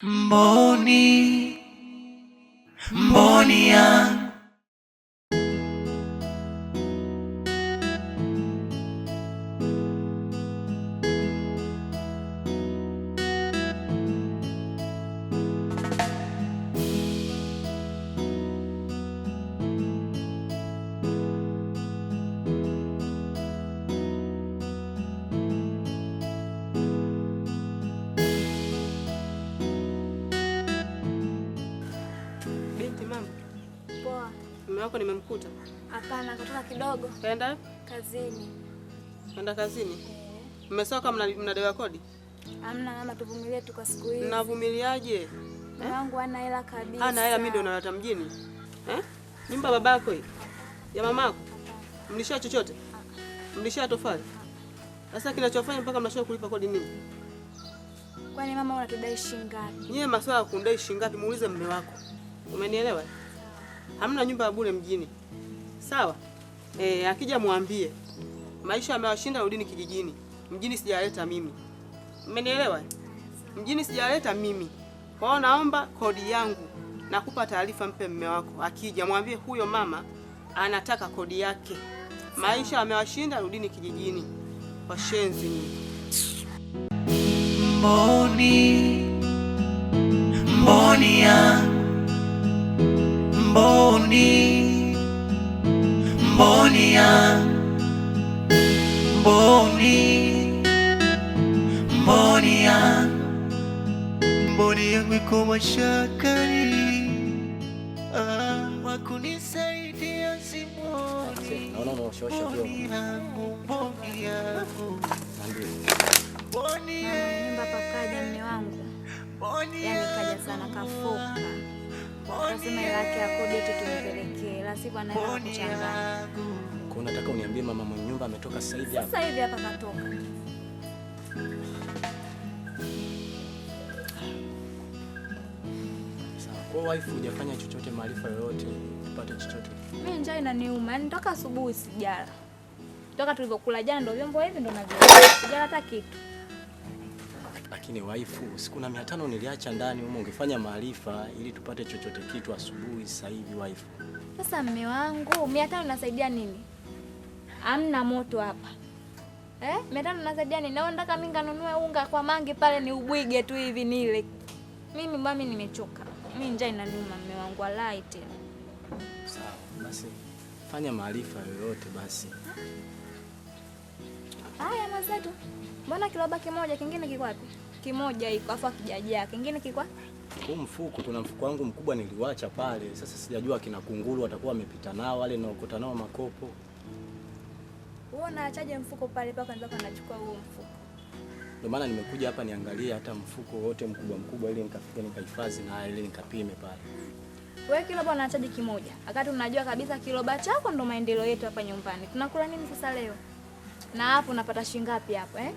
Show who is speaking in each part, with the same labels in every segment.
Speaker 1: Mboni, mboni yangu.
Speaker 2: Binti, mambo.
Speaker 3: Poa.
Speaker 2: Mume wako nimemkuta.
Speaker 3: Hapana, katoka kidogo.
Speaker 2: Kaenda?
Speaker 3: Kazini.
Speaker 2: Kaenda kazini? Mmesema kama mnadaiwa kodi?
Speaker 3: Hamna mama, tuvumilie tu kwa siku hizi.
Speaker 2: Mnavumiliaje?
Speaker 3: Mume wangu hana hela kabisa.
Speaker 2: Hana hela, mimi ndio naleta mjini. Eh? Nyumba babako hii? Ya mamako? Mlisha chochote? Mlisha tofali? Sasa kinachofanya mpaka mnashindwa kulipa kodi nini?
Speaker 3: Kwani mama unatudai shilingi ngapi?
Speaker 2: Nyie maswala ya kundai shilingi ngapi, muulize mume wako. Umenielewa? Hamna nyumba ya bure mjini. Sawa? Akija mwambie. Maisha yamewashinda, rudini kijijini. Mjini sijaleta mimi. Umenielewa? Mjini sijaleta mimi. Kwa hiyo naomba kodi yangu. Nakupa taarifa, mpe mume wako. Akija mwambie huyo mama anataka kodi yake. Maisha yamewashinda, rudini kijijini. Washenzi nyinyi.
Speaker 1: Mboni, mboni yangu. Mboni, mboni yangu. Mboni, mboni yangu. Mboni yangu iko mashakani. Ah, wakunisaidia simuoni.
Speaker 4: Naona unaoshaosha
Speaker 1: Mboni
Speaker 4: vyombo.
Speaker 1: yangu, mboni yangu.
Speaker 4: Niambie.
Speaker 1: Mboni
Speaker 3: Mama, nyumba pakaja mume wangu.
Speaker 1: mboni
Speaker 3: Yaani kaja sana kafoka. Akasema hela yake ya kodi yote tumpelekee. La sivyo ana hela ya
Speaker 1: mboni
Speaker 3: kuchanganya.
Speaker 1: yangu.
Speaker 4: Kwa unataka uniambie mama mwenye nyumba ametoka sasa hivi hapa?
Speaker 3: Sasa hivi hapa katoka.
Speaker 4: Sawa. Kwa wife hujafanya chochote, maarifa yoyote, tupate chochote?
Speaker 3: Mimi njaa inaniuma. Yaani toka asubuhi sijala. Toka tulivyokula jana ndio vyombo hivi ndio navyo. Sijala hata kitu.
Speaker 4: Lakini waifu, siku na 500 niliacha ndani humo, ungefanya maarifa ili tupate chochote kitu asubuhi sasa hivi waifu.
Speaker 3: Sasa mume wangu, 500 inasaidia nini? Hamna moto hapa. 500 inasaidia nini? Naona nataka mimi nganunue unga kwa mangi pale ni ubwige tu hivi nile. Mimi mami nimechoka. Mimi njaa inaniuma mume wangu, walai tena.
Speaker 4: Sawa, basi fanya maarifa yoyote basi.
Speaker 3: Haya mazetu. Mbona kiroba kimoja kingine kiko wapi? Kimoja iko afu hakijajaa. Kingine kiko wapi?
Speaker 4: Huu mfuko, tuna mfuko wangu mkubwa niliwacha pale. Sasa sijajua kina kunguru watakuwa wamepita nao wale naokota nao makopo.
Speaker 3: Wewe unaachaje mfuko pale paka ndio anachukua huo mfuko?
Speaker 4: Ndio maana nimekuja hapa niangalie hata mfuko wote mkubwa mkubwa ili nikafike nikahifadhi na ili nikapime pale.
Speaker 3: Wewe kiroba unaachaje kimoja? Wakati unajua kabisa kiroba chako ndo maendeleo yetu hapa nyumbani. Tunakula nini sasa leo? Na hapo unapata shilingi ngapi hapo eh?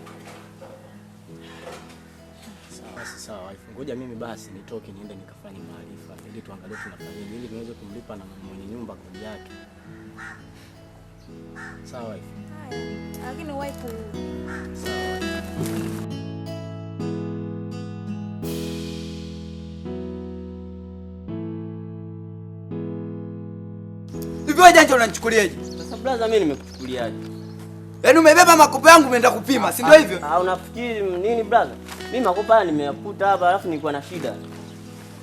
Speaker 4: Sawa basi, sawa wife. Ngoja mimi basi nitoke niende nikafanye maarifa ili tuangalie tunafanyaje ili niweze kumlipa na mwenye nyumba kodi yake. Sawa wife.
Speaker 3: Haya, lakini wife
Speaker 4: Sawa wife.
Speaker 5: Hivi wewe janja unanichukuliaje?
Speaker 6: Sasa brother, mimi nimekuchukuliaje?
Speaker 5: Yaani umebeba makopo yangu umeenda kupima, si ndio hivyo?
Speaker 6: Ah, unafikiri nini brother? Mimi makopo haya nimeyakuta hapa alafu nilikuwa na shida.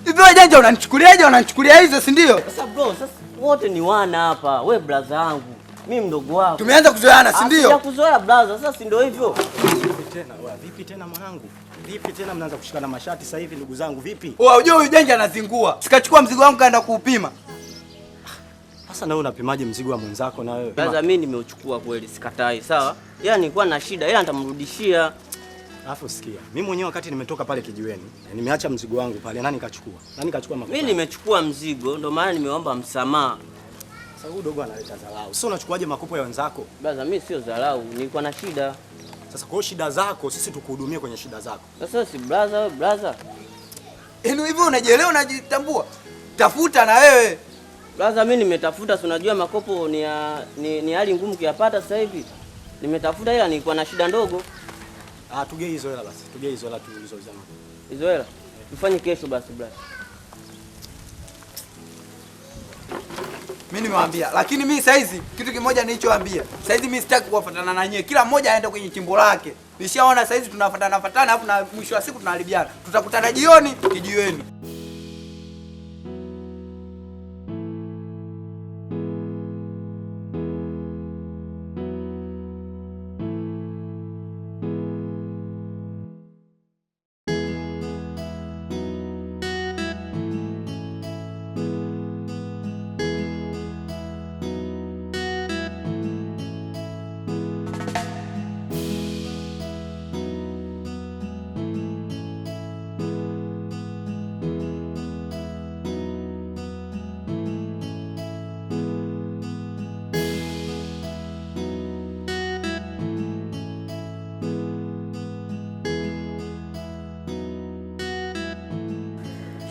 Speaker 5: Hivi wewe janja unanichukuliaje? Unanichukulia hizo, si ndio?
Speaker 6: Sasa bro, sasa wote ni wana hapa. Wewe brother yangu, mimi mdogo wako.
Speaker 5: Tumeanza kuzoeana, si ndio?
Speaker 6: Sijakuzoea brother, sasa si ndio hivyo?
Speaker 4: Vipi tena? Wa, vipi tena mwanangu? Vipi tena mnaanza kushikana mashati sasa hivi ndugu zangu vipi?
Speaker 5: Wewe unajua huyu janja anazingua. Sikachukua mzigo wangu kaenda kuupima.
Speaker 4: Sasa na wewe unapimaje mzigo wa mwenzako na wewe?
Speaker 6: Brother, mimi nimeuchukua kweli, sikatai, sawa? Ila nilikuwa na shida, ila nitamrudishia.
Speaker 4: Alafu sikia, mimi mwenyewe wakati nimetoka pale kijiweni, nimeacha mzigo wangu pale, nani kachukua? Nani kachukua makopo?
Speaker 6: Mimi nimechukua mzigo, ndio maana nimeomba msamaha.
Speaker 4: Sasa huyu dogo analeta dharau. Sasa unachukuaje makopo ya wenzako?
Speaker 6: Brother, mimi sio dharau, nilikuwa na shida.
Speaker 4: Sasa kwa hiyo shida zako sisi tukuhudumie kwenye shida zako.
Speaker 6: Sasa si brother, wewe brother.
Speaker 5: Yaani hivi unajielewa, unajitambua? Tafuta na wewe.
Speaker 6: Brother, mimi nimetafuta, si unajua makopo ni hali ngumu kuyapata sasa hivi. Nimetafuta ila nilikuwa na shida ndogo.
Speaker 4: Ah, tugee hizo hela basi. Tugee hizo hela tulizouzana.
Speaker 6: Hizo hela? Tufanye kesho basi brother.
Speaker 5: Mimi nimewaambia, lakini mimi saizi kitu kimoja nilichowaambia. Saizi mimi sitaki kuwafuatana na nyie. Kila mmoja aende kwenye chimbo lake. Nishaona saizi tunafuatana fatana alafu na mwisho wa siku tunaharibiana. Tutakutana jioni kijiweni.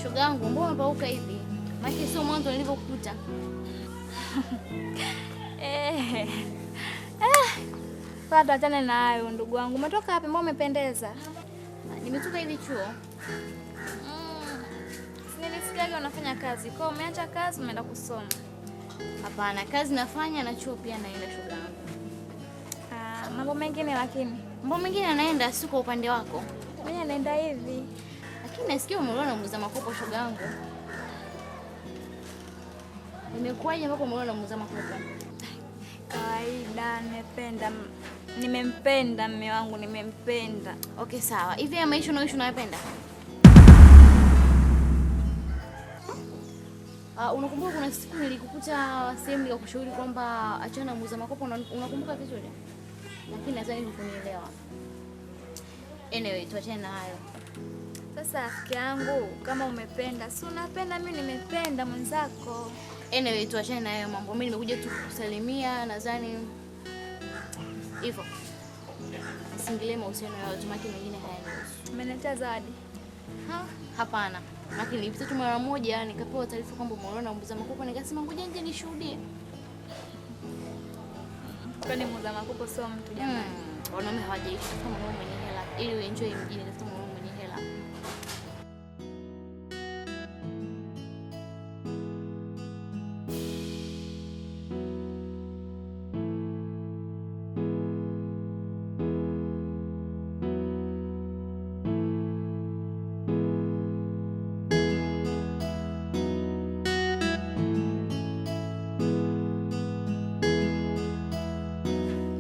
Speaker 7: Shoga yangu, mbona unapauka hivi? Maana sio mwanzo nilivyokukuta.
Speaker 3: Eh. Sasa tuachane na hayo ndugu wangu. Umetoka wapi? Mbona umependeza?
Speaker 7: Nimetoka hivi chuo.
Speaker 3: Si nilisikiaga unafanya kazi. Kwa hiyo umeacha kazi umeenda kusoma.
Speaker 7: Hapana, kazi nafanya na chuo pia naenda shoga yangu.
Speaker 3: Ah, mambo mengine lakini.
Speaker 7: Mambo mengine anaenda si kwa upande wako.
Speaker 3: Mimi naenda hivi.
Speaker 7: Lakini nasikia umeolewa na muuza makopo shoga yangu. Imekuwaje mpaka umeolewa na muuza makopo?
Speaker 3: Kawaida, nimependa. Nimempenda mume wangu, nimempenda.
Speaker 7: Okay, sawa. Hivi ya maisha unaoishi unayopenda? Unakumbuka kuna siku nilikukuta sehemu nikakushauri kwamba achana na muuza makopo, unakumbuka vizuri? Lakini nadhani hukunielewa. Anyway, tuachane na hayo.
Speaker 3: Sasa rafiki yangu, kama umependa, si unapenda, mimi nimependa mwenzako.
Speaker 7: Anyway, tuachane na hayo mambo. Mimi nimekuja tu kukusalimia, nadhani hivyo. Nisingilie mahusiano ya watu, maana mengine hayanihusu.
Speaker 3: Umeniletea zawadi?
Speaker 7: Ha? Hapana. Maana nilipita tu mara moja nikapewa taarifa kwamba umeolewa na muuza makopo, nikasema ngoja nje nishuhudie.
Speaker 3: Kwani muuza makopo sio mtu jamani?
Speaker 7: Wanaume hawajaishi, tafuta mwanaume mwenye hela ili uenjoy mjini, tafuta mwanaume mwenye hela.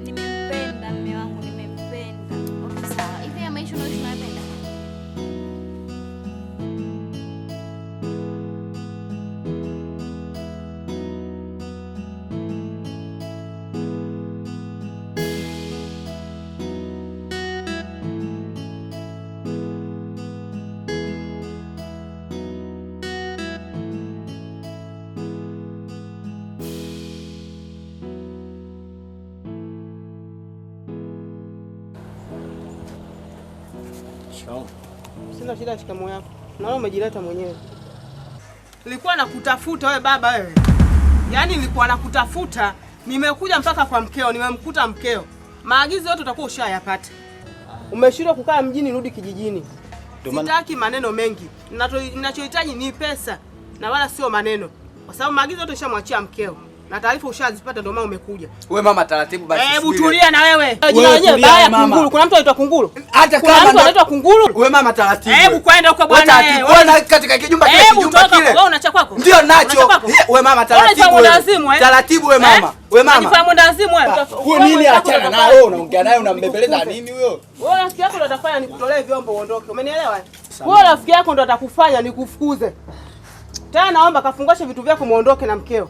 Speaker 3: Nimempenda mume wangu, nimempenda.
Speaker 7: Okay, sawa. Hivi ya maisha unaoishi unayopenda?
Speaker 4: Shikamoo.
Speaker 2: Sina shida, shikamoo yako. Naona umejileta mwenyewe. Nilikuwa nakutafuta wewe baba wewe. Yaani nilikuwa nakutafuta, nimekuja mpaka kwa mkeo, nimemkuta mkeo. Maagizo yote utakuwa ushayapata. Umeshindwa kukaa mjini, rudi kijijini. Sitaki maneno mengi. Ninachohitaji ni pesa na wala sio maneno. Kwa sababu maagizo yote ushamwachia mkeo. Na taarifa ushazipata, ndio maana umekuja.
Speaker 5: Wewe mama taratibu basi.
Speaker 2: Hebu tulia na wewe.
Speaker 5: Wewe
Speaker 2: Jina lenyewe
Speaker 5: tulia
Speaker 2: baya
Speaker 5: mama.
Speaker 2: kunguru. Kuna mtu anaitwa kunguru?
Speaker 5: Hata
Speaker 2: Kuna
Speaker 5: kama
Speaker 2: mtu
Speaker 5: ndo-
Speaker 2: anaitwa kunguru?
Speaker 5: Wewe mama taratibu.
Speaker 2: Hebu kwenda huko
Speaker 5: Wewe
Speaker 2: bwana.
Speaker 5: taratibu. Wewe na katika kijumba kile
Speaker 2: Hebu
Speaker 5: kijumba
Speaker 2: toka
Speaker 5: kile.
Speaker 2: wewe una cha kwako?
Speaker 5: Ndio
Speaker 2: Una cha
Speaker 5: nacho.
Speaker 2: kwako?
Speaker 5: Wewe mama
Speaker 2: Wewe
Speaker 5: taratibu.
Speaker 2: unajifanya
Speaker 5: wewe.
Speaker 2: mwendawazimu, eh?
Speaker 5: Taratibu wewe mama.
Speaker 2: Eh?
Speaker 5: Wewe mama.
Speaker 2: Unajifanya mwendawazimu wewe.
Speaker 5: Huyo nini achana na wewe unaongea naye unambembeleza nini huyo?
Speaker 2: Wewe rafiki yako ndo atafanya nikutolee vyombo uondoke. Umenielewa? Wewe rafiki yako ndo atakufanya nikufukuze. Tena naomba kafungashe vitu vyako muondoke na mkeo.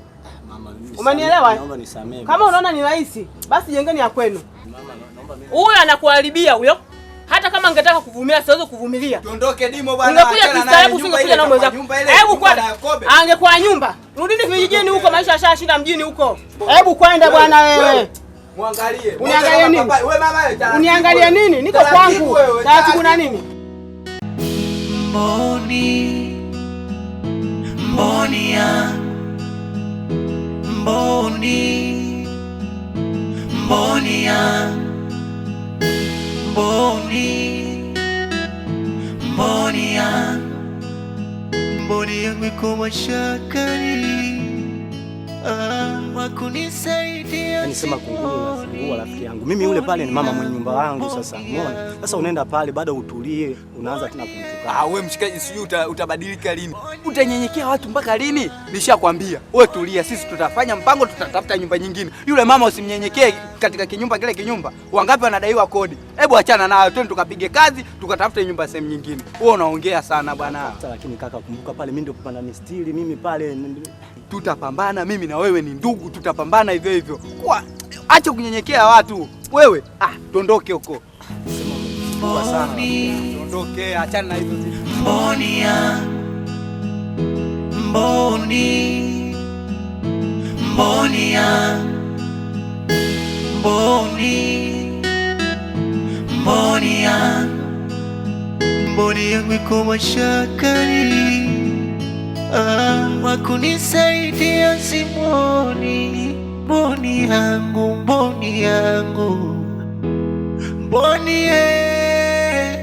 Speaker 4: Mama, mimi
Speaker 2: Umenielewa?
Speaker 4: Naomba nisamehe.
Speaker 2: Kama unaona ni rahisi, basi jengeni ya kwenu.
Speaker 4: Mama, naomba mimi.
Speaker 2: Huyo anakuharibia huyo. Hata kama angetaka kuvumilia siwezi kuvumilia.
Speaker 5: Tuondoke Dimo bwana.
Speaker 2: Ungekuja
Speaker 5: achana naye,
Speaker 2: kistaarabu
Speaker 5: nyumba
Speaker 2: usingekuja
Speaker 5: ile
Speaker 2: na mwenzako.
Speaker 5: nyumba ile.
Speaker 2: Hebu
Speaker 5: nyumba
Speaker 2: kwenda.
Speaker 5: na Yakobe.
Speaker 2: Angekuwa nyumba. Rudini vijijini huko, maisha yashashinda mjini huko. Hebu kwenda bwana wewe.
Speaker 5: Muangalie.
Speaker 2: Uniangalie nini?
Speaker 5: Wewe mama wewe taratibu.
Speaker 2: Uniangalie
Speaker 5: wewe.
Speaker 2: nini? Niko
Speaker 5: Taratibu
Speaker 2: kwangu.
Speaker 5: wewe,
Speaker 2: Taratibu na nini?
Speaker 1: Mboni, mboni ya mboni, mboni ya mboni, mboni ya. Mboni yangu iko mashakani, ah, wakunisaidia
Speaker 4: Yaani sema kunguru unazingua rafiki yangu. Mimi yule pale ni mama mwenye nyumba wangu sasa. Umeona? Sasa unaenda pale bado utulie, unaanza tena kumtukana.
Speaker 5: Ah, wewe mshikaji, sijui utabadilika lini? Utanyenyekea watu mpaka lini? Nishakwambia, wewe tulia, sisi tutafanya mpango, tutatafuta nyumba nyingine. Yule mama usimnyenyekee katika kinyumba kile kinyumba. Wangapi wanadaiwa kodi? Hebu achana nayo, twende tukapige kazi, tukatafute nyumba sehemu nyingine. Wewe unaongea sana bwana.
Speaker 4: Sasa lakini kaka, kumbuka pale mimi ndio kupanda mistiri mimi pale.
Speaker 5: Tutapambana, mimi na wewe ni ndugu, tutapambana hivyo hivyo. Kwa acha kunyenyekea watu. Wewe, ah, tuondoke huko.
Speaker 4: Sema sana.
Speaker 5: Tuondoke, achana na hivyo vitu.
Speaker 1: Mboni ya mboni, mboni ya mboni, mboni ya mboni yangu iko mashakani, ah, wakunisaidia simoni, mboni yangu, mboni yangu, mboni ye,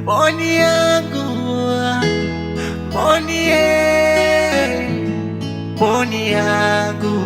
Speaker 1: mboni yangu, mboni ye, mboni yangu.